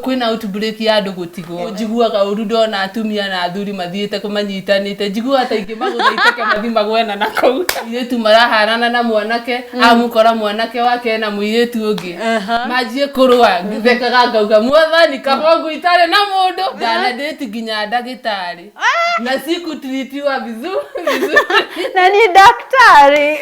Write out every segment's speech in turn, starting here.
Kwina outbreak ya andu gutigwo. Njiguaga uru ndona atumia na athuri mathiite kumanyitanite, njiguaga ta ingĩ magũthaitĩke mathi magwena na kũu. Airĩtu maraharana na mwanake, amũkora mwanake wake na mũirĩtu ũngĩ, manjie kũrũa. Ngĩthekaga ngauga, Mwathani, kaba ũguo itarĩ na mũndũ. Ndanadate nginya ndagĩtarĩ na sikutreatiwa vizuri vizuri. Na ni daktari.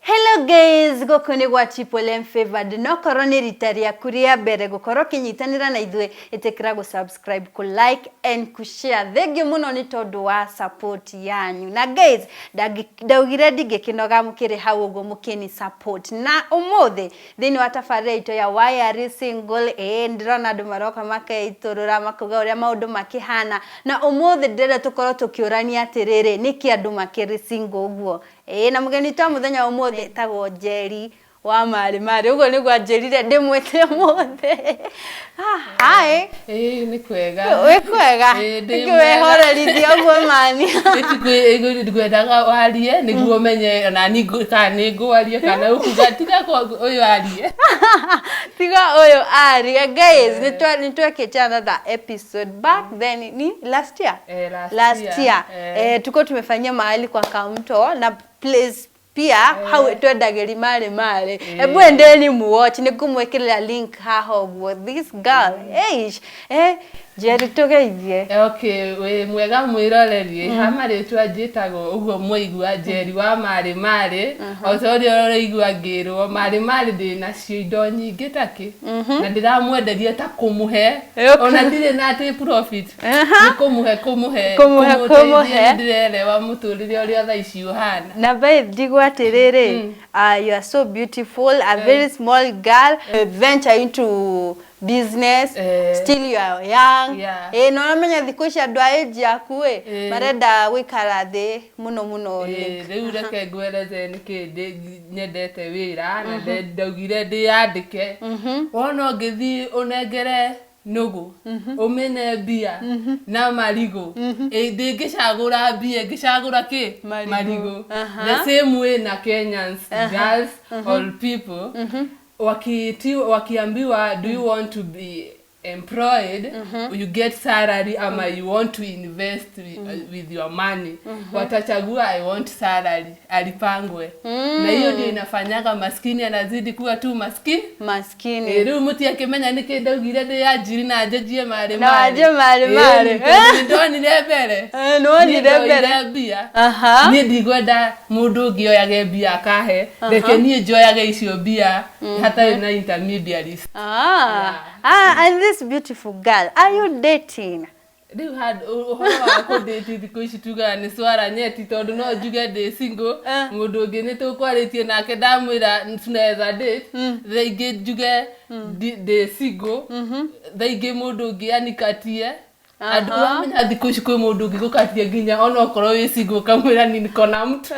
Hello guys, gũkũ nĩ gwa Triple M Favored. No korwo nĩ rita rĩaku rĩa mbere gũkorwo ũkĩnyitanĩra na ithuĩ, ĩtĩkĩra gũ subscribe, kũ like and kũ share. Thengiũ mũno nĩ tondũ wa support yanyu. Na guys, ndaugire ndingĩkĩnoga mũkĩrĩ hau ũguo mũkĩni support. Na ũmũthĩ thĩinĩ wa tabarĩra itũ ya Why Are You Single, ĩĩ ndĩrona andũ maroka makeitũrũra makauga ũrĩa maũndũ makĩhana. Na ũmũthĩ ndĩrenda tũkorwo tũkĩũrania atĩrĩrĩ, nĩkĩ andũ makĩrĩ single ũguo? Ĩĩ na mũgeni witũ wa mũthenya wa ũmũthĩ etagwo Njeri wa Marĩ Marĩ, ũguo nĩguo anjĩrire ndĩmwĩte ũmũthĩ. Hi. Ĩĩ, nĩ kwega. Wĩ kwega? Ĩĩ, ndĩ Nĩkĩ mwega. wehorerithia ũguo mani? Ngwendaga warie nĩguo menye ona kana nĩ ngwaria kana ũkuga tiga ũyũ arie. Tiga ũyũ arie. Guys, nĩ twekĩte another episode back then, ni last year? Eh, last Last year. year. Eh. Eh, tuko tumefanyia mahali kwa Kamto na place pia hau twendagĩri marĩ marĩ. Ebu endeni muwatch, nĩ ngũmwĩkĩrĩra link haha ũguo. This girl, eish, eh, Njeri tũgeithie. Okay, wĩ mwega mwĩroreri. Ha marĩtwa njĩtagwo ũguo mwaigua, Njeri wa Marĩ Marĩ. O ta ũrĩa ũraigua ngĩrwo Marĩ Marĩ, ndĩ nacio indo nyingĩ takĩ na ndĩramwenderia ta kũmũhe, ona ndirĩ na atĩ profit, nĩ kũmũhe kũmũhe. Kũmũhe, kũmũteithia. Kũmũhe. Nĩ ndĩrerewa mũtũrĩre ũrĩa thaa ici ũhana. Na babe, ndigwo atĩrĩrĩ, you are so beautiful, a very small girl, venture into business, still you are young. Eh, na ũramenya thikũ ici andũ a age yaku ĩ, marenda gũikara thĩ mũno mũno. Rĩu reke ngwereze nĩkĩ nyendete wĩra na ndaugire ndĩyandĩke. Wona ũngĩthiĩ ũnengere nũgũ ũmĩne mbia na marigũ, ndĩngĩcagũra mbia, ĩngĩcagũra kĩ? Marigũ. Marigũ. The same way na Kenyans girls or people wakiambiwa, "Do you want to be employed, you get salary, ama you want to invest with your money?" Watachagua, "I want salary," alipangwe. Na hiyo ndio inafanyaga maskini anazidi kuwa tu maskini. Maskini. Rĩu mũtiakĩmenya nĩkĩ ndaugire ndĩyanjiri na njenjie marĩ. Na wanjie marĩ marĩ. Ndonire mbere. Eh, nĩwonire Niĩ mbere. ndoire mbia. Aha. Niĩ ndigwenda mũndũ ũngĩ oyage mbia akahe, reke niĩ njoyage icio mbia hatarĩ na intermediaries. Ah. Ah, and this beautiful girl, are you dating? Rĩu ũhoro wa kũndĩti thikũ ici tugaga nĩ swara nyeti, tondũ no njuge ndĩ single, mũndũ ũngĩ nĩ tũkwarĩtie nake ndamwĩra tunaweza date, thaa ingĩ njuge ndĩ single, thaa ingĩ mũndũ ũngĩ anikatie. Andũ ũramenya thikũ ici kwĩ mũndũ ũngĩ gũkatia nginya ona okorwo wĩ single, ũkamwĩra ni niko na mtu.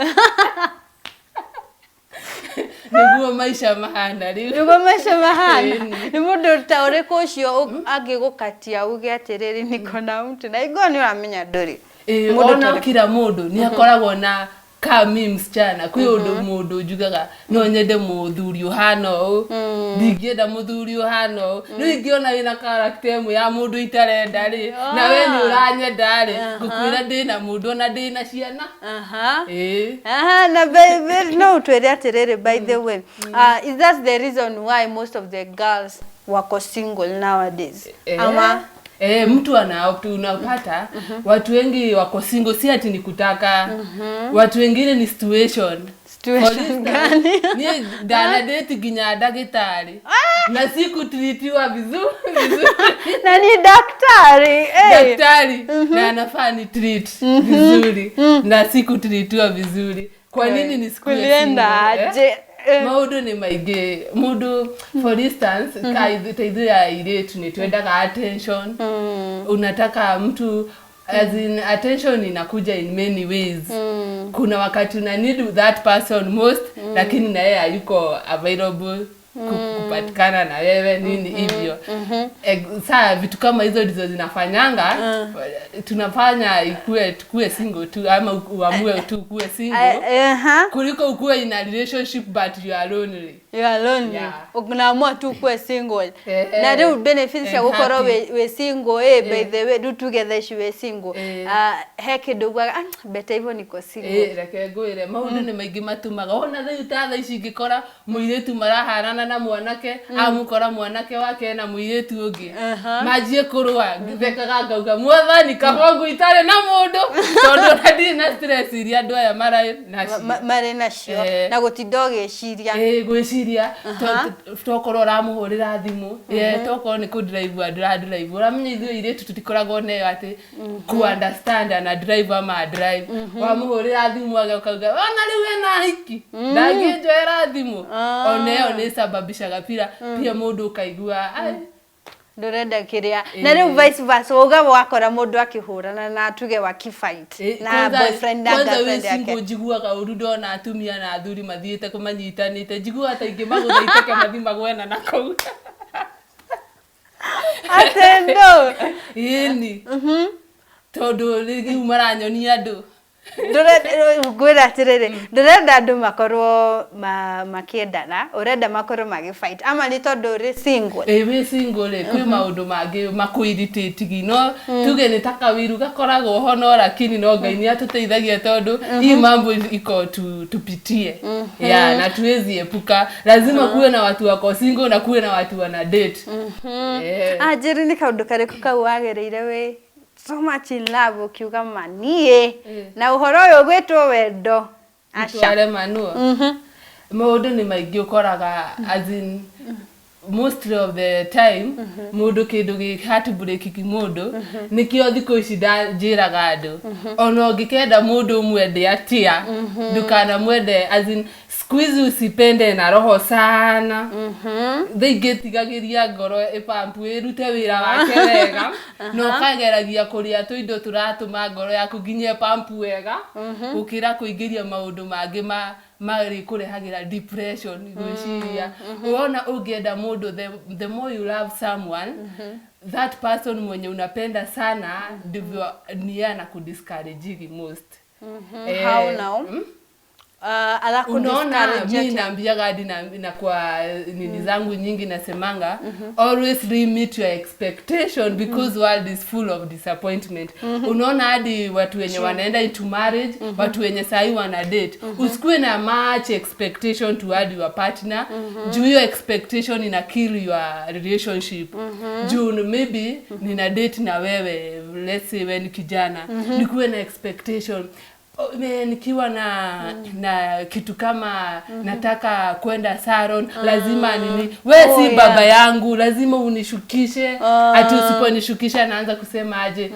Nĩguo maica mahana rĩu. Nĩguo maica mahana. Ĩni. Nĩ mũndũ ta ũrĩkũ ũcio angĩgũkatia uge atĩrĩrĩ, "Niko na mtu," na igua nĩ ũramenya ndũrĩ? Ĩĩ, Mũndũ ona ta ũrĩkũ? kila mũndũ nĩ akoragwo na ka mi msichana. Kwĩ ũndũ mũndũ njugaga no nyende mũthuri ũhana ũũ, ndingĩenda mũthuri ũhana ũũ. Rĩu ingĩona wĩna character ĩmwe ya mũndũ itarenda rĩ, na we nĩ ũranyenda rĩ, ngũkwĩra ndĩna mũndũ ona ndĩna ciana. Aha. Ĩĩ. Aha, na baby, no utwĩre atĩrĩrĩ, by the way, is that the reason why most of the girls wako single nowadays, ama? Eh, mtu ana unapata watu wengi wako single si ati ni kutaka, watu wengine ni situation. Situation For instance, gani? niĩ ndanadate nginya ndagĩtarĩ na sikutreatiwa vizuri vizuri. Na ni daktari. Daktari na anafaa ni treat vizuri na sikutreatiwa vizuri. Kwa nini nisikuwe Kulienda single, eh? aje? Eh. Maũndũ nĩ maingĩ. Mũndũ, for instance, ka ta ithuĩ airĩtu nĩ twendaga attention. Unataka mtu As in, attention inakuja in many ways. Kuna wakati una need that person most, lakini na yeye hayuko available kupatikana na wewe nini hivyo. Saa vitu kama hizo ndizo zinafanyanga tunafanya ikue tukue single tu, ama uamue tu ukue single kuliko ukuwe in a relationship but you are lonely. You are lonely. Yeah. Unaamua tu kuwe single. Eh, Na riu benefits cia and gukorwo happy. wi single, by the way, riu tuge thaa ici wi single. Ah, he kindu ugaga, "Ah, better hivyo niko single." Reke ngwĩre, maũndũ nĩ maingĩ matũmaga ona rĩu ta thaa ici ngĩkora mũirĩtu maraharana na mwanake, amũkora mwanake wake na mũirĩtu ũngĩ, manjie kũrũa, ngĩthekaga ngauga, "Mwathani, kaba ngũ itarĩ na mũndũ, tondũ ona ndirĩ na stress iria andũ aya marĩ nacio." Marĩ nacio. Na gũtinda ũgĩciria. Ĩ, gwĩciria tokorwo ũramũhũrĩra thimũ, tokorwo nĩ kũndrive andĩradrive, ũramenya ithuĩ airĩtu tũtikoragwo nayo atĩ ku understand ana drive ama drive. Wamũhũrĩra thimũ agauga, "Ona rĩu ena hiki, ndangĩnjoera thimũ." Ona ĩyo nĩ sababishaga pia pia mũndũ ũkaigua, "Ai." Ndũrenda kĩrĩa. Na rĩu vice versa, wauga wakora mũndũ akĩhũrana na tuge wakifight na boyfriend na Kwanza wĩ girlfriend single, yake. Njiguaga ũru ndona atumia na athuri mathiĩte kũmanyitanĩte, njiguaga ta ingĩmagũtha iteke mathi magwena na kũu. Atĩ ndũ? Ĩni, tondũ rĩu maranyonia andũ. Ngwĩra atĩrĩrĩ, ndũrenda andũ makorwo makĩendana, ũrenda makorwo magĩfight, ama nĩ tondũ ũrĩ single? Ĩ, wĩ single rĩ, kwĩ maũndũ mangĩ makũirritĩtigi, no tuge nĩ ta kawiru gakoragwo ho, no lakini no Ngai nĩ atũteithagia, tondũ hii mambo iko tu, tupitie ya na tuwezi epuka. Lazima kuwe na watu wako single na kuwe na watu wana date. Ah, njĩrĩ nĩ kaũndũ karĩkũ kau wagereire wĩ so much in love ũkiuga, "Ma niĩ na ũhoro ũyũ gwĩtwo wendo, aca"? Tware manuo maũndũ nĩ maingĩ ũkoraga, as in, mostly of the time mũndũ kĩndũ gĩ heartbreak ki mũndũ nĩkĩo thikũ ici njĩraga andũ, ona ũngĩkenda mũndũ ũmwende atĩa, ndũkanamwende, as in, siku hizi usipende na roho sana. Thaa ingĩ tigagĩria ngoro ĩpampu ĩrute wĩra wake wega, na ũkageragia kũrĩa tũindo tũratũma ngoro yaku nginya ĩpampu wega, gũkĩra kũingĩria maũndũ mangĩ ma marĩkũrehagĩra depression, gwĩciria. Wona ũngĩenda mũndũ, the more you love someone, that person mwenye unapenda sana ndivyo ni yeye anakudiscourage most. How now? Alaku Unaona, discourage mi ati- naambiaga hadi na kwa nini zangu nyingi nasemanga, always limit your expectation because world is full of disappointment. Unaona hadi watu wenye wanaenda into marriage, watu wenye sahi wana date, usikuwe na much expectation toward your partner, juu hiyo expectation ina kill your relationship. Juu maybe nina date na wewe, let's say we ni kijana, nikuwe na expectation, "Oh, nikiwa na kitu kama nataka kwenda salon, lazima nini, we Oh, si yeah. baba yangu, lazima unishukishe." Ati usiponishukisha naanza kusema aje,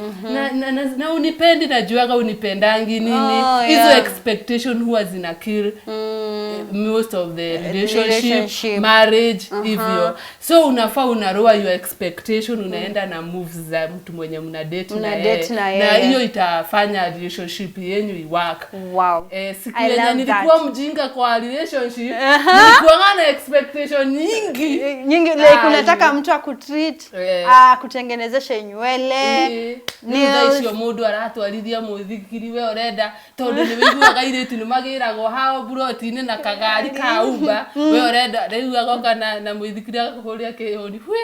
na unipendi, najuaga unipendangi nini. Oh, Hizo yeah. expectation huwa zina kill most of the relationship, Relationship. marriage hivyo. So unafaa unalower your expectation, unaenda na moves za mtu mwenye mna date Mna na yeye, date na na yeye. hiyo itafanya relationship yenyu iwork. Siku I yenye love nilikuwa that. mjinga kwa relationship, nilikuwa na expectation nyingi. Nyingi, like Ah, unataka mtu akutreat, akutengenezeshe nywele, Rĩu thaa nails. icio mũndũ aratwarithia mũithikiri, we ũrenda, tondũ nĩ wĩiguaga airĩtu nĩ magĩragwo hao buroti-inĩ na kagari ka Uber, we ũrenda rĩu agoka na mũithikiri agakũhũria kĩhũni hwi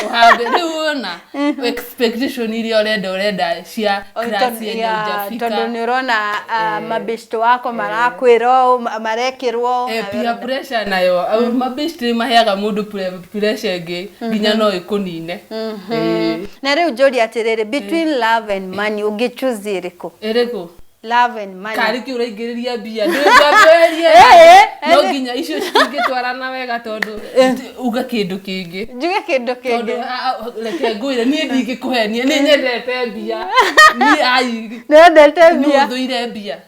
ũhambe. Rĩu ona expectation iria ũrenda cia class yenye hujafika. Tondũ nĩ ũrona mabeshto wako marakwĩra ũũ, marekĩrwo ũũ, nawe Peer ũrenda- pressure nayo, mabeshte maheaga mũndũ pressure ĩngĩ nginya no ĩkũnine. Na rĩu njũria atĩrĩrĩ, between love and money, ũngĩ choose ĩrĩkũ? Ĩrĩkũ? Love and money. Karĩ kĩ ũraingĩrĩria mbia ndĩngwambĩrĩrie? No nginya icio citingĩtwarana wega, tondũ uga kĩndũ kĩngĩ. Njuge kĩndũ Tondũ kĩngĩ? Reke ngwĩre, niĩ ndingĩkũhenia, nĩ nyendete mbia niĩ, ai. Nĩ wendete Nĩ mbia? ũthũire mbia?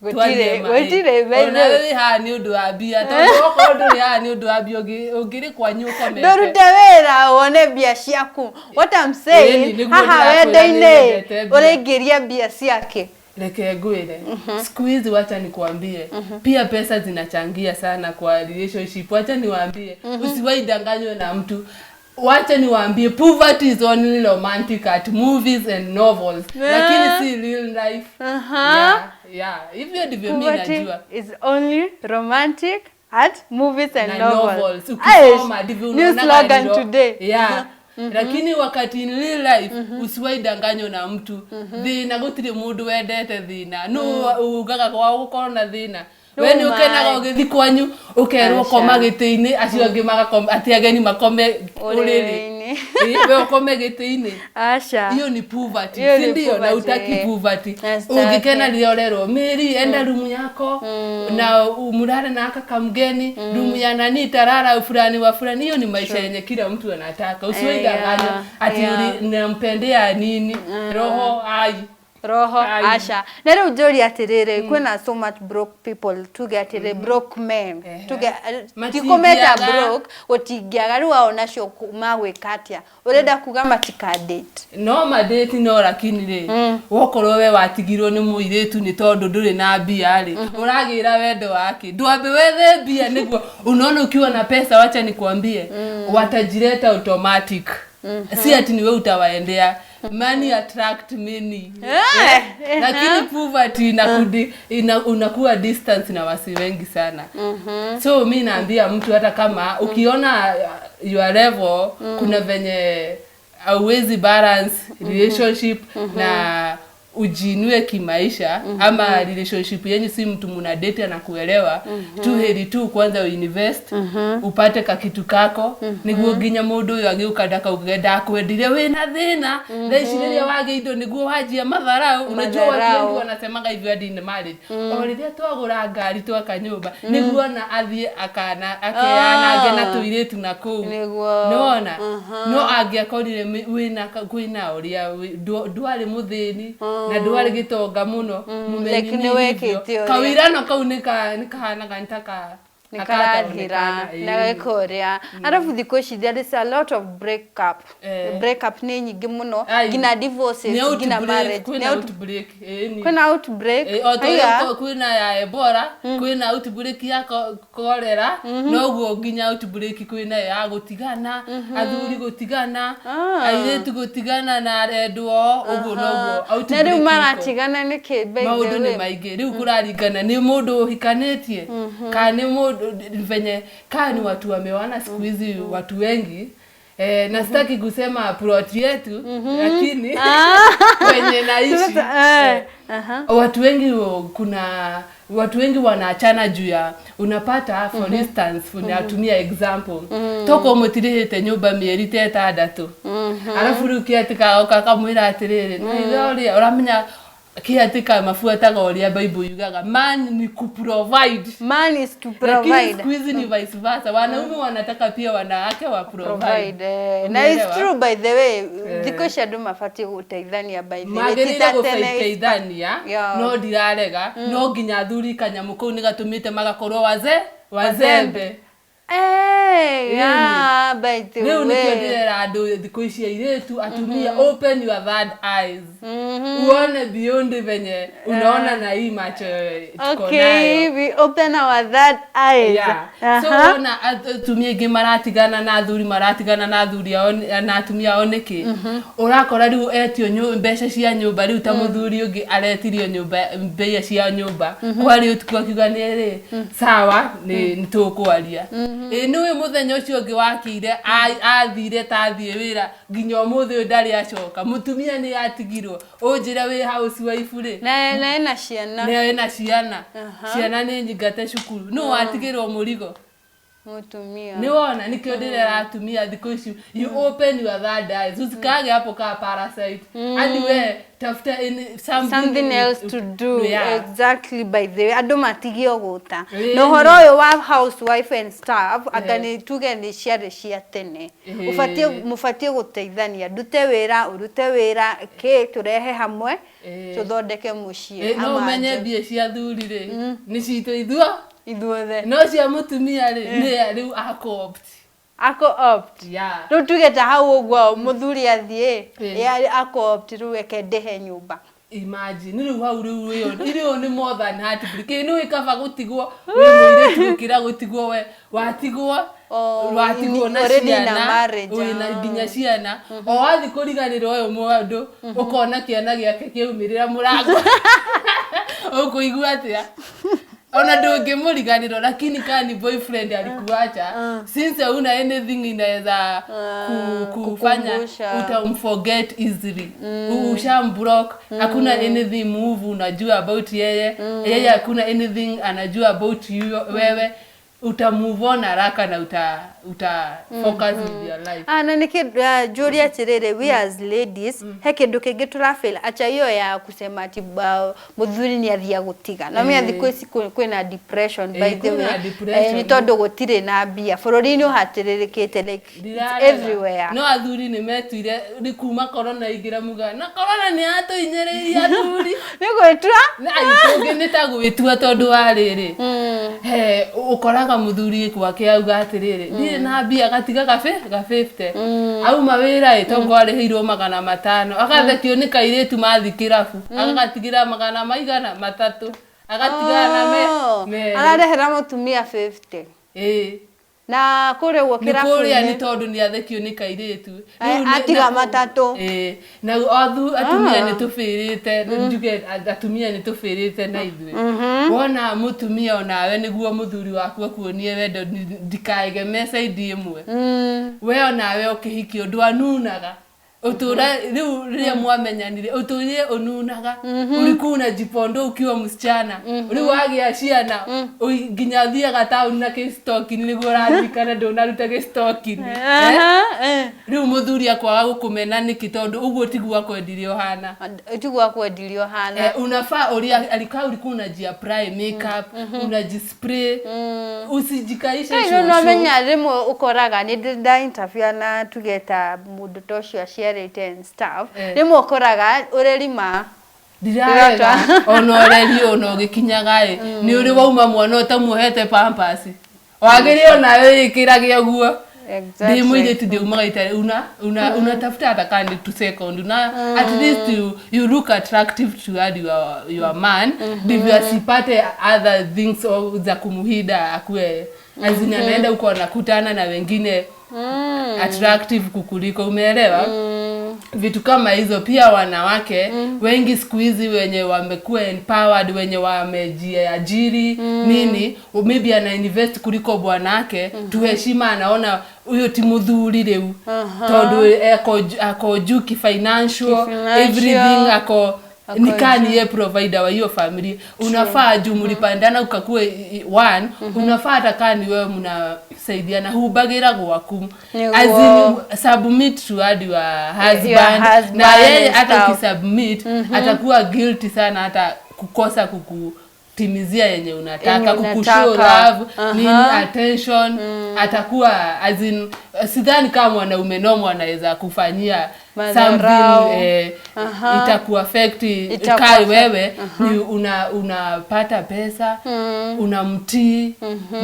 Gũtirĩ, gũtirĩ, by the ona way. wĩ haha nĩ ũndũ wa mbia, tondũ okorwo ndũrĩ haha nĩ ũndũ wa mbia, ũngĩrĩ kwanyu ũkomete. Ndũrute wĩra wone mbia ciaku. What I'm saying, Ĩni, nĩguo haha ndĩrakwĩra wendo-inĩ nĩnyendete mbia. ũraingĩria mbia ciake. Reke ngwĩre, siku hizi, wacha nikwambie, pia pesa zinachangia sana kwa relationship. Wacha niwaambie, usiwahi danganywe na mtu. Wacha niwaambie, poverty is only romantic at movies and novels, lakini si real life. Yeah, hivyo ndivyo mi Poverty najua. is only romantic at movies and Na novels. novels ukisoma ndivyo New unaonaga slogan today. Yeah, lakini wakati in real life, usiwahi danganywo na mtu. Thina, gũtirĩ mũndũ wendete thĩna. No ugaga kwao gũkorwo na thĩna, we nĩ ũkenaga ũgĩthi kwanyu ũkerwo Aca. koma gĩtĩ-inĩ, acio angĩ magakoma, atĩ ageni makome ũrĩrĩ. Ũrĩrĩ-inĩ. Ĩ, we ũkome gĩtĩ-inĩ. Aca. Hiyo ni poverty. Hiyo Si ni ndio? Na poverty. utaki poverty. Nastaki. Ungikena rĩrĩa ũrerwo, Mary, enda rumu yako na murare na aka kamgeni, rumu ya nani tarara fulani wa fulani. Hiyo ni maisha yenye kila mtu anataka. Usiwaidanganywa ati nampendea nini roho ai. Roho. Ai. Aca, na rĩu njũria atĩrĩrĩ, kwĩna so much broke people, tuge atĩrĩ broke men, tuge tikũmeta Matingĩaga. broke, gũtingĩaga. Rĩu ao nacio magwĩka atĩa? Ũrenda kuga matikadate? No madate, no lakini rĩ, wokorwo we watigirwo nĩ mũirĩtu nĩ tondũ ndũrĩ na mbia rĩ, ũragĩra wendo wake? Ndwambe wethe mbia nĩguo. Unaona, ukiwa na pesa, wacha nikwambie, watajileta automatic. Si ati niwe utawaendea. Money attract many. Eh, Lakini poverty unakuwa distance na wasi wengi sana. So mi naambia mtu, hata kama ukiona your level kuna venye hauwezi balance relationship na ujiinue kimaisha, ama relationship yenyu si mtu muna date na kuelewa tu, heri tu kwanza uinvest, upate kakitu kako, niguo nginya mundu uyu agiuka ndakauge ndakwendire wina thina. Thaa ici rĩrĩa wagĩa indo niguo wanjia matharau. Unajua watu Madharau. wengi wanasemaga hivyo hadi in marriage, o rĩrĩa twagũra ngari, twaka nyũmba, niguo ona athiĩ akana akeanange na tũirĩtu na kũu. Nĩguo. Nĩwona, no angĩakorire wĩna kwĩna ũrĩa ndwarĩ mũthĩni na ndwarĩ gĩtonga mũno, mũmenyi Like nĩ nĩwekĩte hivyo. ũrĩa. Kawĩrano kau nĩ kahanaga nĩ ta ka Nĩkarathira na geka ũrĩa. Arabu thikũ ici there is a lot of break up. Eh. Break up nĩ nyingĩ mũno, Ai. nginya divorces, Nĩ nginya outbreak, marriage. kwĩna outbreak, ĩni. Kwĩna outbreak. O ta Haiya. ũrĩa kwĩna ya Ebola, kwĩna outbreak ya cholera, noguo nginya outbreak kwĩna ya gũtigana, athuri gũtigana, airĩtu gũtigana na endwa ao, ũguo noguo Na outbreak rĩu iko. maratigana nĩkĩ, by the Maũndũ nĩ way? maingĩ. Rĩu kũraringana nĩ mũndũ ũhikanĩtie kana nĩ mũndũ venye kaa ni watu wameoana. Siku hizi watu wengi, na sitaki kusema plot yetu, lakini kwenye naishi, Sasa, watu wengi kuna watu wengi wanaachana juu ya, unapata, for instance, unatumia example, toko mũtirĩhĩte nyũmba mĩeri ta 6, arabu rĩu kĩatĩka oka akamwĩra atĩrĩrĩ, na ithe ũrĩa ũramenya kĩatĩka mabuataga ũrĩa Bible yugaga, man ni kuprovide. Man is to Lakini provide. siku hizi ni vice versa, wanaume wanataka pia wanawake wa provide. Provide, na it's Umeelewa? true, by the way. Thikũ ici andũ mabatiĩ gũteithania, by the way. Ti Magĩrĩire ta tene. gũteithania. No ndirarega, no nginya athuri kanyamũ kau nĩ gatũmĩte magakorwo waze wazembe. Eh, yeah, by the Rĩu nĩkĩo way. ndĩrera andũ thikũ ici, airĩtu, atumia, open your third eyes, uone beyond venye unaona na hii macho tuko Okay, nayo. we open our third eyes. Yeah. So wona atumia aingĩ maratigana na athuri, maratigana na athuri ao na atumia ao nĩkĩ? Ũrakora rĩu etio mbeca cia nyũmba, rĩu ta mũthuri ũngĩ aretirio nyũmba, mbia cia nyũmba, kwarĩ ũtukũ, akiuga nĩ rĩ, sawa, nĩ tũkwaria. Ĩ nĩũĩ mũthenya ũcio ũngĩ wakĩire athire ta athiĩ wĩra, nginya ũmũthĩ ũyũ ndarĩ acoka. Mũtumia nĩ atigirwo. Ũnjĩre, wĩ housewife rĩ, Na ena ciana. na ena ciana, ciana nĩ nyingate cukuru, nũ watigĩrwo mũrigo? Mutumia. Nĩ wona nĩkĩo ndĩrera atumia thikũ ici, you open your third eyes, usikage hapo kaa parasite hadi we tafuta something, Something else to do. Yeah. Exactly, by the way, andũ matige ũgũta. Ĩĩ. Na ũhoro ũyũ wa housewife and stuff, anga nĩ tuge nĩ ciarĩ cia tene. Ĩĩ. Ũbatiĩ, mũbatiĩ gũteithania, ndute wĩra, ũrute wĩra, kĩ tũrehe hamwe, Ĩĩ. tũthondeke mũciĩ. Ĩ, no Ama ũmenye nje. mbia cia thuri rĩ nĩ citũ ithuo, Ithuothe. no cia mũtumia rĩ nĩ rĩu ako-opt. Ako opt. Yeah. Rĩu tuge ta hau ũguo mũthuri athiĩ, Ĩĩ. ĩ, ako opt, rĩu eke ndĩhe nyũmba. Imagine rĩu hau rĩu ĩyo ĩyo nĩ more than heartbreak. Ĩ nĩ kaba gũtigwo wĩ mũirĩtu gũkĩra gũtigwo we watigwo, Oh, watigwo na already in a ciana, marriage, wĩna ah. nginya ciana, o wathi kũriganĩrwo ũyũ mũndũ ũkona kĩana gĩake kĩaumĩrĩra mũrango, ũkũigua atĩa? Ona ndũngĩmũriganĩrwo, lakini kaa ni boyfriend alikuacha, since hauna anything inaweza kufanya Kukumbusha. Utamforget easily. Ushamblock, hakuna anything move unajua about yeye, yeye hakuna anything anajua about you wewe. Utamove on haraka na uta focus with your life. Ah, na nä njå atä we as ladies, he kä ndå kä ngä tå rafail, acha hiyo ya kusema ati mũthuri nĩ athia gũtiga na mĩa thikũ ici kwĩna depression, by Ĩĩ, the way. Kwĩna depression. Nĩ tondũ gũtirĩ na mbia bũrũri-inĩ, ũhatĩrĩrĩkĩte, like it's Ndirarega. everywhere. No athuri nĩ metuire nĩ kuma corona ingĩra muga na corona nĩ yatũinyĩrĩirie athuri. Nĩ gwĩtua. Na kũngĩ nĩ ta gwĩtua, tondũ wa rĩrĩ, he ũkoraga mũthuri gwake auga atĩrĩrĩ, ndirĩ na mbia, gatiga ga 50, auma wĩra ĩ tongo arĩhĩirwo 500, agathekio nĩ kairĩtu mathi kĩrabu, agagatigĩra magana maigana matatũ, agatigana na Oh, me merĩ. Ararehera mũtumia 50 Ĩĩ. Na kũrĩa ũguo Nĩ kũrĩa nĩ kĩrabu-inĩ. Tondũ nĩ athekio nĩ kairĩtu. Ai, Rĩu atiga matatũ. Ĩĩ, na atumia nĩ tũbĩrĩte, njuge atumia nĩ tũbĩrĩte na ithuĩ. Wona mũtumia onawe nĩguo mũthuri waku akuonie wendo, ndikaegemee side ĩmwe. We onawe ũkĩhikio ndwanunaga, utura riu riria mwamenyanire uturire ununaga, ulikuwa unajipondo ukiwa msichana. Riu wagĩa ciana, nginya thiaga taũni na gĩstokini nĩguo ũraririkana ndũnaruta gĩstokini. Eh? Aha, eh. Rĩu mũthuri akwaga gũkũmena nĩkĩ? Tondũ ũguo tiguo akwendirie ũhana. Tiguo akwendirie ũhana. Eh, unafaa uria alikaa, ulikuwa unajiapply makeup, unajispray, usijikaishe No shosho. No menya rĩmwe ũkoraga nĩ ndĩ nda interview na tuge ta mũndũ ta ũcio aciarĩte and stuff. Rĩmwe ũkoraga ũrerima. Ndirarega, ona ũreri ona ũgĩkinyaga ĩ nĩ ũrĩ wauma mwana ũtamuohete pampers, wagĩrĩire onawe wĩkĩrage ũguo. Ndi mũirĩtu ndiumaga itarĩ una unatafuta hata kama ni 2 second, una at least you look attractive to add your man, ndivyo asipate other things or za kumuhida, akue azini anaenda huko anakutana na wengine attractive kukuliko, umeelewa? Vitu kama hizo. Pia wanawake wengi siku hizi wenye wamekuwa empowered, wenye wamejiajiri nini, maybe ana invest kuliko bwanake, tuheshima, anaona huyo ti muthuri rĩu tondu ako juu kifinancial, Kifinancial. everything ako Ako nikaa niye provider wa hiyo family. Unafaa juu mlipandana ukakuwe one, unafaa hata kaa ni wewe mnasaidiana, hubagira gwaku. Nĩguo. As in, submit to add your husband, husband na yeye and hata stuff. ukisubmit atakuwa guilty sana hata kukosa kukutimizia yenye unataka, Yenye kukushow unataka. love, nini, attention. Atakuwa as in, sidhani kama mwanaume nomo anaweza kufanyia Madharau. something itakuaffect Itaku kai affect. wewe ni unapata pesa, unamtii,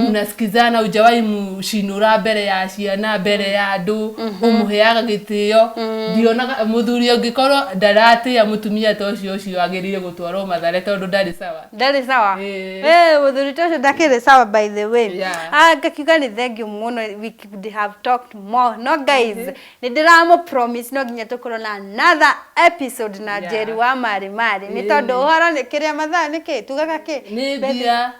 mnasikizana, ujawahi mushinura mbere ya ciana, mbere ya andu, umuheaga gĩtĩo. Ndionaga mũthuri ũngĩkorwo ndaratĩa mũtumia ta ũcio, ũcio agĩrĩire gũtwarwo Mathare tondũ ndarĩ sawa. Ndarĩ sawa. Ĩĩ. Eh, mũthuri ta ũcio ndakĩrĩ sawa, by the way. Yeah. Ah, ngakiuga nĩ thank you mũno, we could have talked more, no guys, nĩ ndĩramũ promise no nginya. Nginya tũkorwo na another episode na Njeri wa Marĩ Marĩ, nĩ tondũ ũhoro nĩ kĩrĩa mathaa nĩ kĩ tugaga kĩ. Nĩ mbia,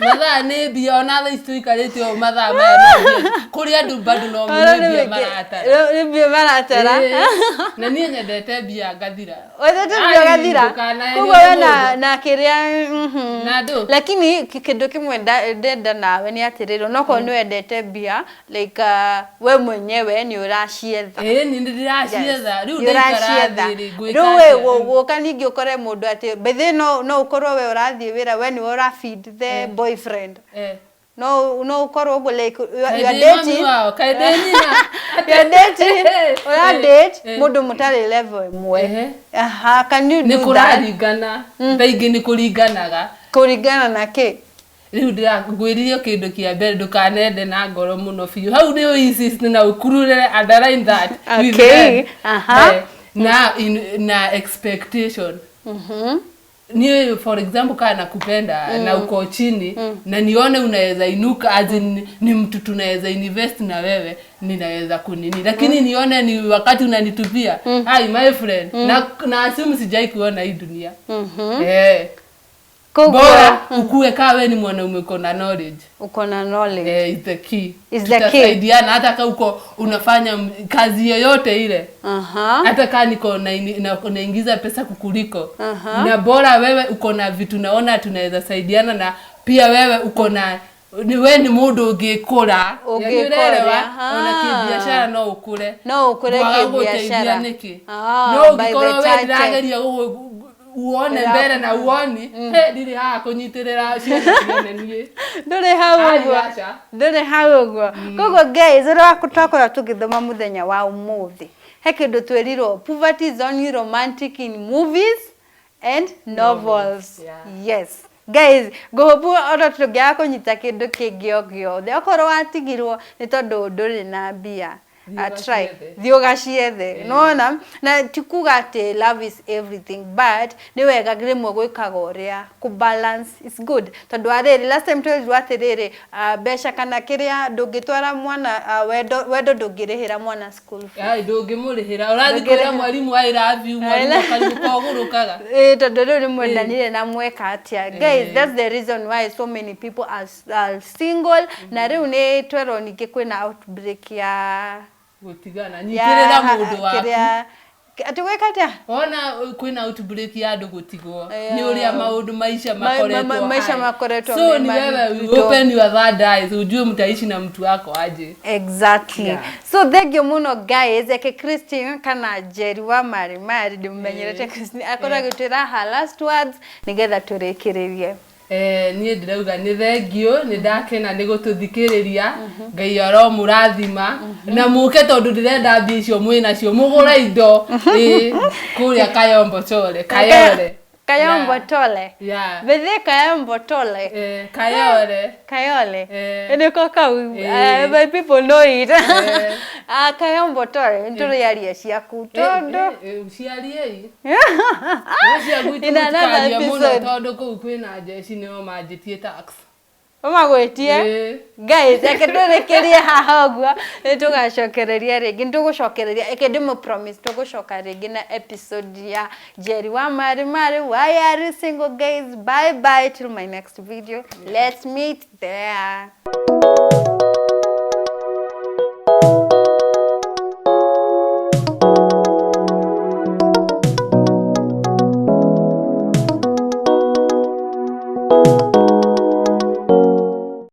mathaa nĩ mbia. Ona thaa ici tũikarĩte ũũ, mathaa maya no mbia. Kũrĩ andũ bado no Ũhoro nĩ mbia maratara. Nĩ mbia maratara. Ĩĩ. Na niĩ nyendete mbia ngathira. Wendete mbia Ai, ũgathira. ndũkanaherio Koguo we nĩ na mũndũ. Na kĩrĩa Na andũ. Lakini kĩndũ kĩmwe ndenda nawe nĩ atĩrĩrĩ, onokorwo nĩ wendete mbia, like we mwenyewe nĩ ũracietha. Ĩĩ, nĩ ndĩracietha. Rĩu Nĩ ndaikara ũracietha. thĩ rĩ, ngwĩka Rĩu we atĩa? gũka ningĩ ũkore mũndũ atĩ bethe no ũkorwo we ũrathiĩ wĩra, we nĩwe ũra feed the boyfriend. No ũkorwo ũguo, like you are Kaĩ ndĩ mami dating wao? Kaĩ ndĩ nyina? You are dating, ũra date mũndũ mũtarĩ level ĩmwe. Aha, can you Nĩ do that? kũraringana, thaa ingĩ nĩ kũringanaga. Kũringana na kĩ? Rĩu ngwĩrire kĩndũ kĩa mbere, ndũkanende na ngoro mũno biũ. Hau nĩ insist na ũkurure, underline that with red. Na expectation, niwe for example kaa nakupenda na uko chini na nione unaweza inuka, as in, ni mtu tunaweza invest na wewe, ninaweza kunini, lakini nione ni wakati unanitupia, hi my friend, na assume sijai kuona hii dunia. Koguo Bora ukue kaa we ni mwanaume uko na knowledge. Uko na knowledge. Eh, is the key. Is the key. Tutasaidiana hata ka uko unafanya kazi yoyote ile, hata kaa niko naingiza pesa kukuliko, na bora wewe uko na vitu naona tunaweza saidiana, na pia wewe uko na ni we ni mundu ũngĩkũra. Ũngĩkũra, Unaelewa? Ona kĩbiacara no ũkũre. No ũkũre Kwaga kĩbiacara. gũteithia nĩkĩ? Ah, No by the ũngĩkorwo we church. ndĩrageria uone mbere na uoni, he ndirĩ haha kũnyitĩrĩra ciana ciene niĩ. Ndũrĩ hau. Ai, Ũguo aca. ndũrĩ hau ũguo. Koguo guys, ũrĩa twakorwo tũgĩthoma mũthenya wa ũmũthĩ, he kĩndũ twĩrirwo: poverty is only romantic in movies and novels. Yes guys, ngũhũbu ona tũngĩaga kũnyita kĩndũ kĩngĩ o gĩothe, okorwo watigirwo nĩ tondũ ndũrĩ na mbia, Thiĩ try. ũgaciethe. Thiĩ ũgaciethe. Nona na ti kuga atĩ love is everything, but nĩ wega rĩmwe gwĩkaga ũrĩa kũ balance is good, tondũ arĩrĩ last time twerirwo atĩrĩrĩ, mbeca kana kĩrĩa ndũngĩtwara mwana, wendo ndũngĩrĩhĩra mwana school fees. Ai, ndũngĩmũrĩhĩra. Ũrathiĩ Ndũngĩrĩhĩra. kwĩra mwarimũ "I love you", mwarimũ akarigũka ũgũrũkaga. Ĩĩ, tondũ rĩu nĩ mwendanire na mweka atĩa? Guys, that's the reason why so many people are single. Na rĩu nĩ twerwo ningĩ kwĩna outbreak ya Gũtigana. Ya Nyitĩrĩra mũndũ waku. Kĩrĩa atĩ gwĩka atĩa? Ona kwĩna outbreak ya andũ gũtigwo Yeah. nĩ ũrĩa maũndũ maisha makoretwo maisha haya. Makoretwo So me ni wewe maritũ. open your third eyes, ujue mtaishi na mtu wako aje. Exactly. So thank you muno guys. Eke Christine kana Jerry wa Mari Mari, ndimumenyerete Christine, akorwo agĩtwĩra her last words nĩgetha tũrĩkĩrĩrie. Eh, niĩ ndĩrauga nĩ thengio, nĩ ndakena nĩ gũtũthikĩrĩria. Ngai aromũrathima na mũke, tondũ ndĩrenda mbia icio mwĩ nacio mũgũre indo ĩ kũrĩa Kayombo Chole, Kayole. Kayombo Yeah. Tole. Bethe Kayombo Tole. Eh, Kayole. Kayole. Eh. Nĩko kau. Eh. My people know it. Eh. Ah, Kayombo Tole nĩtũrĩaria ciaku tondũ Ciariei cia gwitũ. In another Mũtikarie mũno episode. tondũ kũu kwĩna njeci, nĩo manjĩtie tax. Ũmagwĩtie. Guys, reke tũrĩkĩrie haha ũguo, nĩ tũgacokereria rĩngĩ, nĩ tũgũcokereria, reke ndĩmũ promise tũgũcoka rĩngĩ na episode ya Jerry wa Mari Mari, why are you single? Guys, bye bye till my next video. Let's meet there.